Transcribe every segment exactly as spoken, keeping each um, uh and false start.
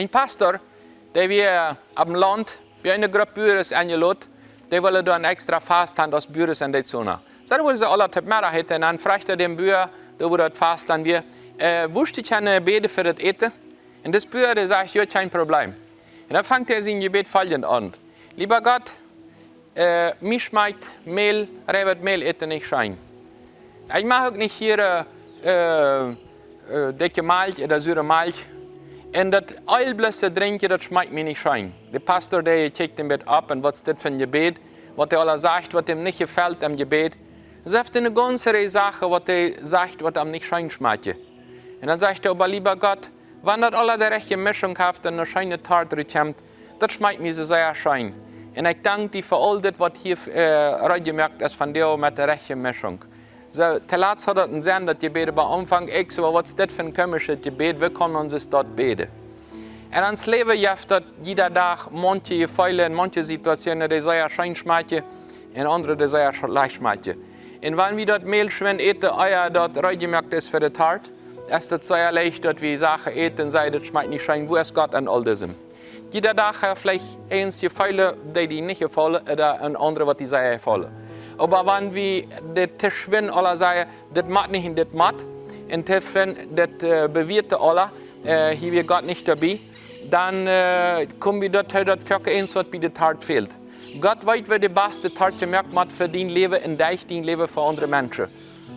Een Pastor, dee wia opp een Launt, wia eene Grupp Buaren enjelot, dee wullen doa een extra Fast han aus Buaren en dee Zone. Soo, doa wullen see aula toop Meddach äten un dan fruach hee dän Bua, doa wua daut Fast dan wia: "Äh, wurscht du kjennen bäden fa daut Äten?" Un dis Bua, dee säd: "Jo, kjeen Problem." Un dan fangt hee sien Jebäd foljent aun: "Leewa Gott, äh, mie schmakjt Mäl, reiwet Mäl äten nich scheen. Ekj mach uk nich hia, äh, äh, äh, dikje Malkj ooda sure Malkj. Un daut Eelblooss drinkjen, daut schmakjt mie nich scheen." De Pastor, dee kjikjt een bät opp un: "Waut es dit fa een Jebäd? Waut hee aula sajcht, waut am nich jefelt em Jebäd." Soo haft hee eene gaunze Rieej Sachen, waut hee sajcht, waut am nich scheen schmakjt. Un dan sajcht hee: "Oba leewa Gott, wan daut aula de rajchte Mischunk haft un eene scheene Tart rutkjemt, daut schmakjt mie soo sea scheen. Un ekj dank die fa aul dit, waut hia, äh, reed jemoakt es vondoag met de rajchte Mischunk." Soo, tolatst haud daut een Senn, daut Jebäd, bie Aunfank ekj soo: "Waut es dit fa een komischet Jebäd? Woo kaun ons daut bäden?" En ons Läwen jeft daut jieda Dach maunche Jefeelen un maunche Situationen, dee sea scheen schmakjen un aundre, dee sea schlajcht schmakjen. Un wan wie daut Mäl schwind äten, ea daut reed jemoakt es fa de Tart, es daut sea leicht, daut wie Sachen äten un sajen: "Daut schmakjt nich scheen, wua es Gott en aul disem?" Jieda Dach haft veleicht eent Jefeelen, dee die nich jefaulen, ooda een aundret, waut die sea jefaulen. Oba wan wie dit too schwind aula sajen: "Dit mott nich un dit mott," un too schwind dit, äh, bewieeten aula, äh, hia wia Gott nich doabie, dan, äh, kom wie doatoo, daut foaken eent, waut bie de Tart fält. Gott weet, woo de baste Tart jemoakt mott fa dien Läwen un derch dien Läwen fa aundre Menschen.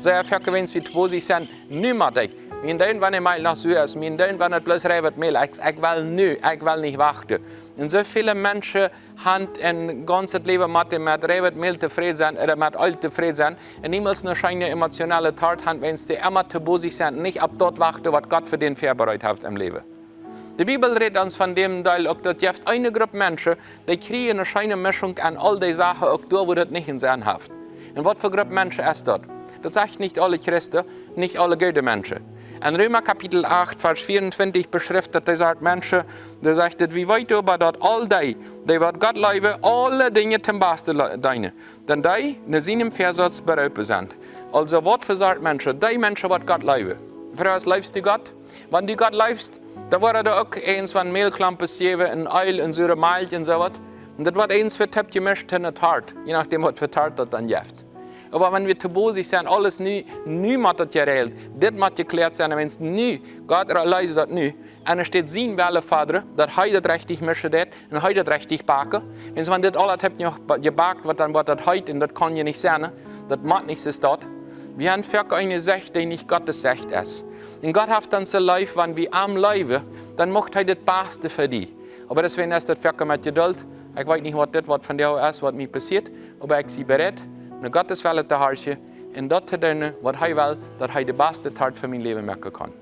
Soo, jo, foaken, wan wie too bosich sent: "Nu mott ekj. Mien Dach, wan ekj mol noch soo es, mien Dach, wan et bloos reiwet Mäl, ekj, ekj well nu, ekj well nich wachten." Un soo väle Menschen han een gaunzet Läwen motten met reiwet Mäl tofräd sennen ooda met Eel tofräd sennen un niemols eene scheene emotionale Tart han, wan see emma too bosich sent, nich opp daut wachten, waut Gott fa dän väabereit haft em Läwen. De Bibel rät ons von däm Deel uk, daut jeft eene Grupp Menschen, dee kjrieen eene scheene Mischunk aun aul dee Sachen, uk doa, wua daut nich een Senn haft. Un waut fa Grupp Menschen es daut? Daut sajcht nich aule Christen, nich aule goode Menschen. En Reema Kapitel acht, Varsch vieruntwintich beschrift daut dee Sort Menschen, doa sajcht et: "Wie weeten oba, daut aul dee, dee waut Gott leewen, aule Dinja toom Basten le-, deenen, dän, dee no sienen Väasatz beroopen sent." Aulsoo, waut fa Sort Menschen? Dee Menschen, waut Gott leewen. Froag es: Leefst du Gott? Wan du Gott leefst, dan woaren doa uk eent, wan Mälklompen jäwen un Eel un sure Malkj un soo waut. Un daut woat eent fa toop jemischt en de Tart, je nodäm, waut fa Tart daut dan jeft. Oba wan wie too bosich sent: "Aules nu, nu mott daut jeräajelt, dit mott jekjläat sennen, wan nu Gott leest daut nu, un hee steit sien Wellen vebie, daut hee daut rajcht mischen deit un hee daut rajcht backen. Wan, wan dit aula toop noch ba-, jebackt woat, dan woat daut heet un daut kaun je nich sennen. Daut mott nich soo stonen." Wie han foaken eene Secht, dee nich Gott siene Secht es. Un Gott haft ons soo leef, wan wie am leewen, dan mucht hee daut baste fa die. Oba deswäajen es daut foaken met Jeduld. Ekj weet nich, waut dit, waut vondoag es, waut mie passieet, oba ekj sie bereit, no Gott sienen Wellen to horchen un daut to doonen, waut hee well, daut hee de baste Tart fa mien Läwen moaken kaun.